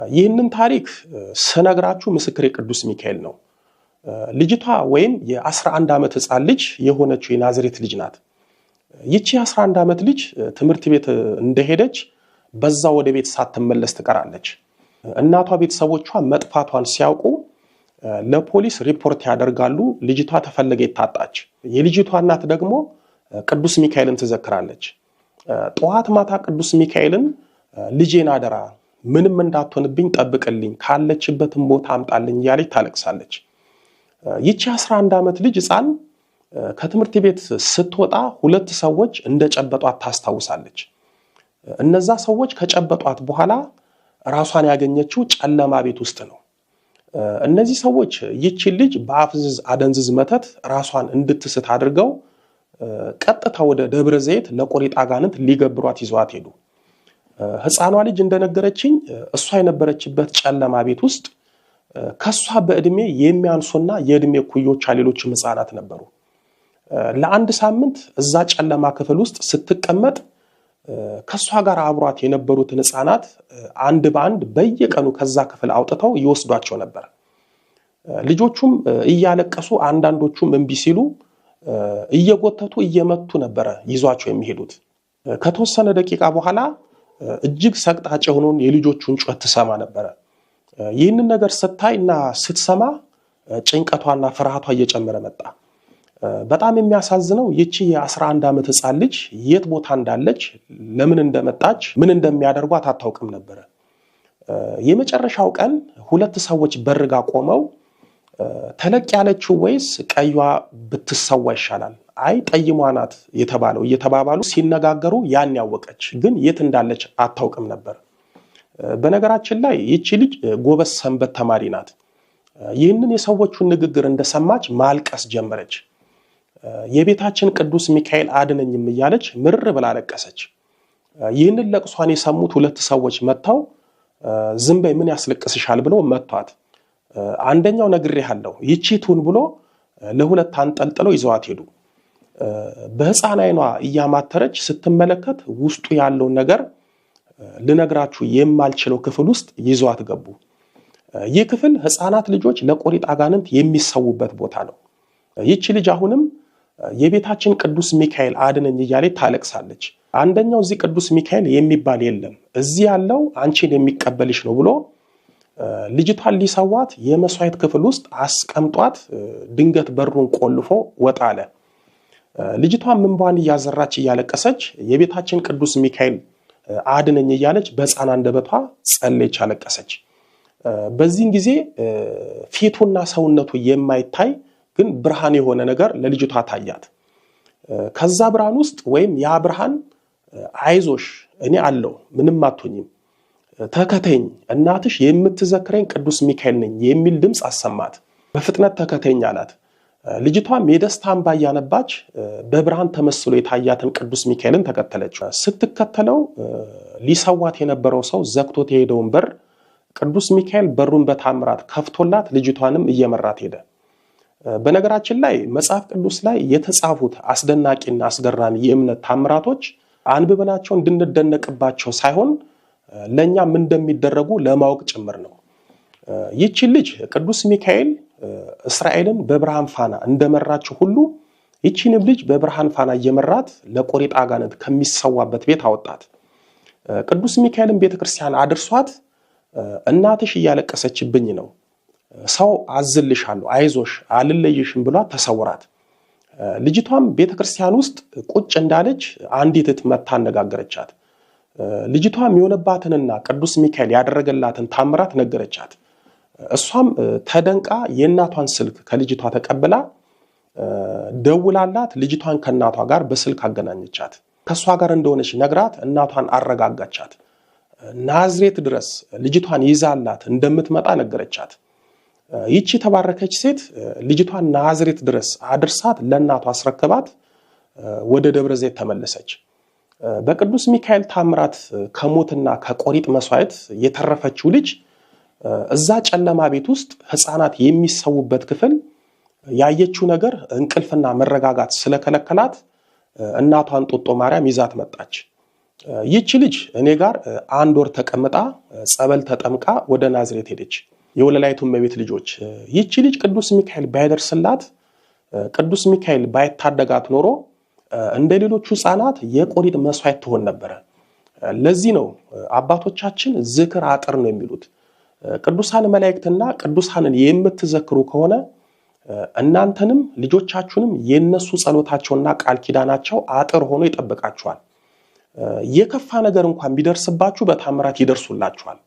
ይህንን ታሪክ ስነግራችሁ ምስክሬ ቅዱስ ሚካኤል ነው። ልጅቷ ወይም የ11 ዓመት ሕፃን ልጅ የሆነችው የናዝሬት ልጅ ናት። ይቺ የ11 ዓመት ልጅ ትምህርት ቤት እንደሄደች በዛ ወደ ቤት ሳትመለስ ትቀራለች። እናቷ ቤተሰቦቿ መጥፋቷን ሲያውቁ ለፖሊስ ሪፖርት ያደርጋሉ። ልጅቷ ተፈለገ ታጣች። የልጅቷ እናት ደግሞ ቅዱስ ሚካኤልን ትዘክራለች። ጠዋት ማታ ቅዱስ ሚካኤልን ልጄን አደራ ምንም እንዳትሆንብኝ ጠብቅልኝ፣ ካለችበትም ቦታ አምጣልኝ እያለች ታለቅሳለች። ይቺ 11 ዓመት ልጅ ሕፃን ከትምህርት ቤት ስትወጣ ሁለት ሰዎች እንደጨበጧት ታስታውሳለች። እነዛ ሰዎች ከጨበጧት በኋላ ራሷን ያገኘችው ጨለማ ቤት ውስጥ ነው። እነዚህ ሰዎች ይቺን ልጅ በአፍዝዝ አደንዝዝ መተት ራሷን እንድትስት አድርገው ቀጥታ ወደ ደብረ ዘይት ለቆሪጥ አጋንንት ሊገብሯት ይዘዋት ሄዱ። ሕፃኗ ልጅ እንደነገረችኝ እሷ የነበረችበት ጨለማ ቤት ውስጥ ከሷ በእድሜ የሚያንሱና የእድሜ ኩዮቿ ሌሎችም ሕፃናት ነበሩ። ለአንድ ሳምንት እዛ ጨለማ ክፍል ውስጥ ስትቀመጥ ከሷ ጋር አብሯት የነበሩትን ሕፃናት አንድ በአንድ በየቀኑ ከዛ ክፍል አውጥተው ይወስዷቸው ነበር። ልጆቹም እያለቀሱ አንዳንዶቹም እምቢ ሲሉ እየጎተቱ እየመቱ ነበረ ይዟቸው የሚሄዱት። ከተወሰነ ደቂቃ በኋላ እጅግ ሰቅጣጭ የሆነውን የልጆቹን ጩኸት ትሰማ ነበረ። ይህንን ነገር ስታይ እና ስትሰማ ጭንቀቷና ፍርሃቷ እየጨመረ መጣ። በጣም የሚያሳዝነው ይቺ የ11 ዓመት ሕፃን ልጅ የት ቦታ እንዳለች፣ ለምን እንደመጣች፣ ምን እንደሚያደርጓት አታውቅም ነበረ። የመጨረሻው ቀን ሁለት ሰዎች በርጋ ቆመው ተለቅ ያለችው ወይስ ቀዩዋ ብትሰዋ ይሻላል? አይ ጠይሟ ናት የተባለው እየተባባሉ ሲነጋገሩ ያን ያወቀች ግን የት እንዳለች አታውቅም ነበር። በነገራችን ላይ ይቺ ልጅ ጎበዝ ሰንበት ተማሪ ናት። ይህንን የሰዎቹን ንግግር እንደሰማች ማልቀስ ጀመረች። የቤታችን ቅዱስ ሚካኤል አድነኝም እያለች ምር ብላ አለቀሰች። ይህንን ለቅሷን የሰሙት ሁለት ሰዎች መጥተው ዝም በይ ምን ያስለቅስሻል ብለው መቷት። አንደኛው ነግሬሃለሁ ይቺ ትሁን ብሎ ለሁለት አንጠልጥለው ይዘዋት ሄዱ። በሕፃን ዓይኗ እያማተረች ስትመለከት ውስጡ ያለውን ነገር ልነግራችሁ የማልችለው ክፍል ውስጥ ይዘዋት ገቡ። ይህ ክፍል ሕፃናት ልጆች ለቆሪጥ አጋንንት የሚሰዉበት ቦታ ነው። ይቺ ልጅ አሁንም የቤታችን ቅዱስ ሚካኤል አድነኝ እያለች ታለቅሳለች። አንደኛው እዚህ ቅዱስ ሚካኤል የሚባል የለም፣ እዚህ ያለው አንቺን የሚቀበልሽ ነው ብሎ ልጅቷን ሊሰዋት የመስዋዕት ክፍል ውስጥ አስቀምጧት ድንገት በሩን ቆልፎ ወጣ አለ። ልጅቷን እንባዋን እያዘራች እያለቀሰች የቤታችን ቅዱስ ሚካኤል አድነኝ እያለች በሕፃን አንደበቷ ጸለየች፣ አለቀሰች። በዚህን ጊዜ ፊቱና ሰውነቱ የማይታይ ግን ብርሃን የሆነ ነገር ለልጅቷ ታያት። ከዛ ብርሃን ውስጥ ወይም ያ ብርሃን አይዞሽ፣ እኔ አለው፣ ምንም አትሆኝም፣ ተከተኝ፣ እናትሽ የምትዘክረኝ ቅዱስ ሚካኤል ነኝ የሚል ድምፅ አሰማት። በፍጥነት ተከተኝ አላት። ልጅቷም የደስታ እንባ እያነባች በብርሃን ተመስሎ የታያትን ቅዱስ ሚካኤልን ተከተለችው። ስትከተለው ሊሰዋት የነበረው ሰው ዘግቶት የሄደውን በር ቅዱስ ሚካኤል በሩን በታምራት ከፍቶላት ልጅቷንም እየመራት ሄደ። በነገራችን ላይ መጽሐፍ ቅዱስ ላይ የተጻፉት አስደናቂና አስገራሚ የእምነት ታምራቶች አንብበናቸው እንድንደነቅባቸው ሳይሆን ለእኛም እንደሚደረጉ ለማወቅ ጭምር ነው። ይቺ ልጅ ቅዱስ ሚካኤል እስራኤልን በብርሃን ፋና እንደመራቸው ሁሉ ይቺንም ልጅ በብርሃን ፋና እየመራት ለቆሪጥ አጋንንት ከሚሰዋበት ቤት አወጣት። ቅዱስ ሚካኤልን ቤተክርስቲያን አድርሷት እናትሽ እያለቀሰችብኝ ነው፣ ሰው አዝልሻለሁ፣ አይዞሽ፣ አልለይሽም ብሏት ተሰውራት። ልጅቷም ቤተክርስቲያን ውስጥ ቁጭ እንዳለች አንዲት እህት መታ አነጋገረቻት። ልጅቷም የሆነባትንና ቅዱስ ሚካኤል ያደረገላትን ታምራት ነገረቻት። እሷም ተደንቃ የእናቷን ስልክ ከልጅቷ ተቀብላ ደውላላት ልጅቷን ከእናቷ ጋር በስልክ አገናኘቻት። ከእሷ ጋር እንደሆነች ነግራት እናቷን አረጋጋቻት። ናዝሬት ድረስ ልጅቷን ይዛላት እንደምትመጣ ነገረቻት። ይቺ የተባረከች ሴት ልጅቷን ናዝሬት ድረስ አድርሳት ለእናቷ አስረክባት ወደ ደብረ ዘይት ተመለሰች። በቅዱስ ሚካኤል ታምራት ከሞትና ከቆሪጥ መስዋዕት የተረፈችው ልጅ እዛ ጨለማ ቤት ውስጥ ሕፃናት የሚሰዉበት ክፍል ያየችው ነገር እንቅልፍና መረጋጋት ስለከለከላት እናቷን ጦጦ ማርያም ይዛት መጣች። ይቺ ልጅ እኔ ጋር 1 ወር ተቀምጣ ጸበል ተጠምቃ ወደ ናዝሬት ሄደች። የወለላይቱ እመቤት ልጆች፣ ይቺ ልጅ ቅዱስ ሚካኤል ባይደርስላት፣ ቅዱስ ሚካኤል ባይታደጋት ኖሮ እንደ ሌሎቹ ሕፃናት የቆሪጥ መስዋዕት ትሆን ነበረ። ለዚህ ነው አባቶቻችን ዝክር አጥር ነው የሚሉት። ቅዱሳን መላእክትና ቅዱሳንን የምትዘክሩ ከሆነ እናንተንም ልጆቻችሁንም የነሱ ጸሎታቸውና ቃል ኪዳናቸው አጥር ሆኖ ይጠብቃችኋል። የከፋ ነገር እንኳን ቢደርስባችሁ በታምራት ይደርሱላችኋል።